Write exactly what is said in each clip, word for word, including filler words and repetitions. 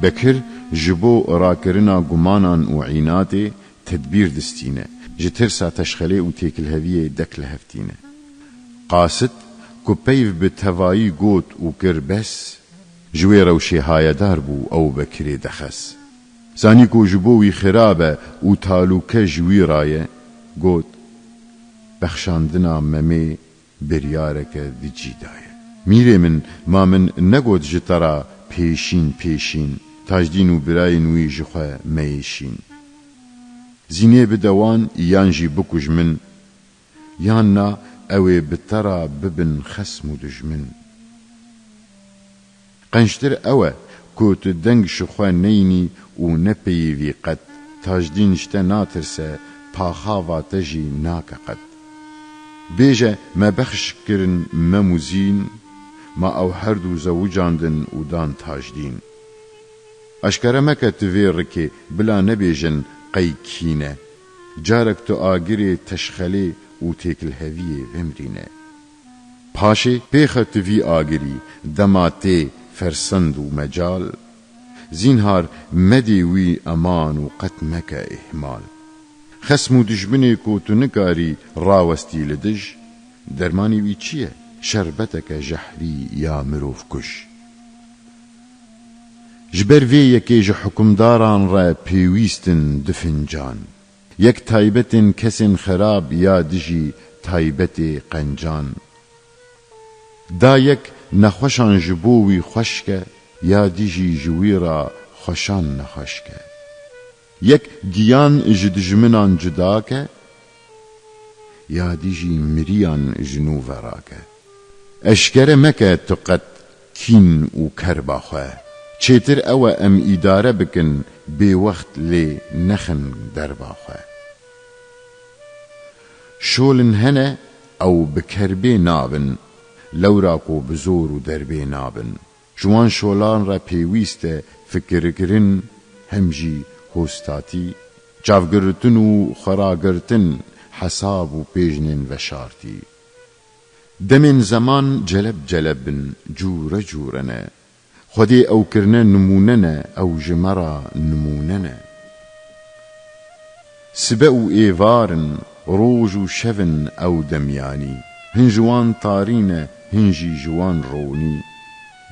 Bekir ji bo rakirina gumanan û înatê tedbîr distîne, ji tirsa teşxelê û têkilheviyê dek lihevtîne. Qasid ku peyv bi tevayî got û kir bes, ji wê rewşê hayedar bû ew Bekirê dexes. Zanî ku ji bo wî xirab e û talûke ji wî ra ye, got, bexşandina Memê biryareke di cî de ye. Mîrê min, ma min negot ji te ra pêşîn pêşîn, Tajdîn û birayên wî ji xwe meyêşîn. Zînê bide wan yan jî bikuj min, yan na ew ê bi te ra bibin xesm û dijmin. Qençtir ew e ku tu deng ji xwe neynî û nepeyivî qet, Tajdîn ji te natirse, paxava te jî nake qet. Bêje, me bexş kirin Mem û Zîn, ma ew herdu zewicandin û dan Tajdîn. Eşkere meke tu vê rikê, bila nebêjin qey kî ne. Carek tu agirê teşxelê û têkilheviyê vemrîne. Paşê pêxe tu vî agirî, dema tê fersend û mecal, zînhar medê wî eman û qet meke îhmal. Xesm û dijminê ku tu nikarî rawestî li dij, dermanî wî çi ye? Şerbeteke jehrî ya mirovkuj. Ji ber vê yekê ji hukimdaran re pêwîst in du fincan. Yek taybetên kesên xerab ya dijî taybetê qencan. Da yek nexweşan ji bo wî xweş ke, ya dijî ji wî ra xweşan nexweş ke. Yek giyan ji dijminan cuda ke, ya dijî miriyan ji nû ve rake. Eşkere meke tu qet kîn û kerba xwe. Çêtir ew e em îdare bikin, bêwext lê nexin derba xwe. Şolin hene ew bi kerbê nabin, lewra ku bi zor û derbê nabin. Ji wan şolan re pêwîst e fikirkirin, hem jî hostatî, çavgirtin û xweragirtin, hesab û pêjnên veşartî. Demên zeman celeb celeb in, cûre cûre ne. Xwedê ew kirine nimûne ne, ew ji me re nimûne ne. Sibe û êvar in, roj û şev in ew demyanî. Hin ji wan tarî ne, hin jî ji wan ronî.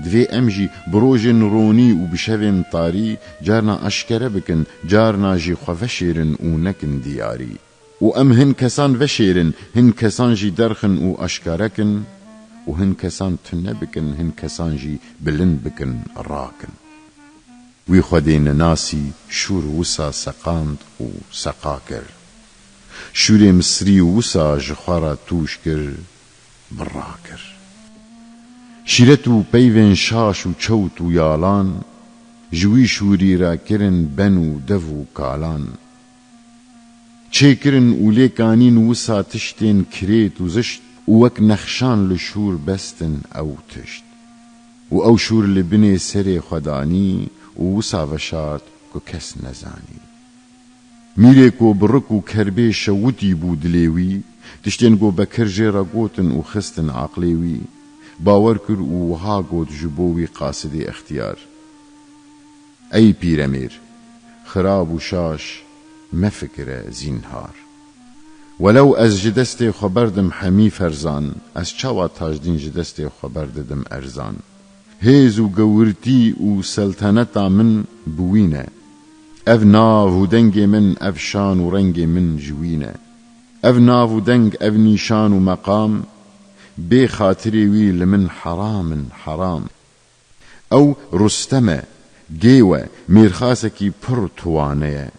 Divê em jî bi rojên ronî û bi şevên tarî carna eşkere bikin, carna jî xwe veşêrin û nekin diyarî. Û em hin kesan veşêrin, hin kesan jî derxin û eşkere kin, û hin kesan tune bikin, hin kesan jî bilind bikin, rakin. Wî Xwedê nenasî şûr wisa seqand û seqa kir. Şûrê Misrî wisa ji xwe re tûj kir, bira kir. Şîret û peyvên şaş û çewt û yalan, ji wî şûrî re kirin ben û dev û kalan. Çêkirin û lê kanîn wisa tiştên kirêt û zişt û wek nexşan li şûr bestin ew tişt. Û ew şûr li binê serê xwe danî û wisa veşart ku kes nezanî. Mîrê ku bi rik û kerbê şewitî bû dilê wî, tiştên ku Bekir jê re gotin û xistin aqlê wî, bawer kir û wiha got ji bo wî qasidê extiyar. Ey pîremêr, xirab û şaş mefikire zînhar. Welew ez ji destê xwe berdim hemî ferzan, ez çawa Tajdîn ji destê xwe berdidim erzan? Hêz û gewirtî û selteneta min bi wî ne. Ev nav û dengê min, ev şan û rengê min ji wî ne. Ev nav û deng, ev nîşan û meqam, bê xatirê wî li min heram in, heram. Ew Rustem e, gêw e, mêrxasekî pir tuwane ye.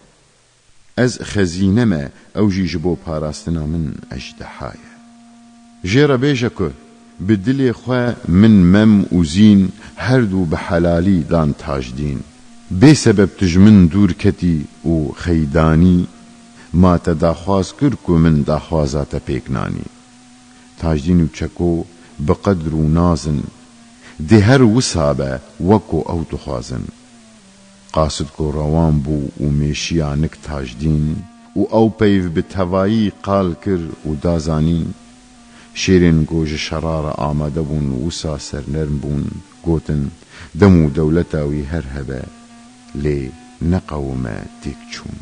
Ez xezîne me, ew jî ji bo parastina min ejdeha ye. Jê re bêje ku bi dilê xwe min Mem û Zîn her du bi helalî dan Tajdîn. Bê sebeb tu ji min dûr ketî û xeydanî, ma te daxwaz kir ku min daxwaza te pêk nanî. Tajdîn û Çeko bi qedr û naz in, dê her wisa be wek ku ew dixwazin. Qasid ku rewan bû û mêşiya nik Tajdîn û ew peyv bi tevayî qal kir û da zanîn. Şêrên ku ji şera re amade bûn wisa sernerm bûn, gotin, dem û dewleta wî her hebe, lê neqewime têk çûn.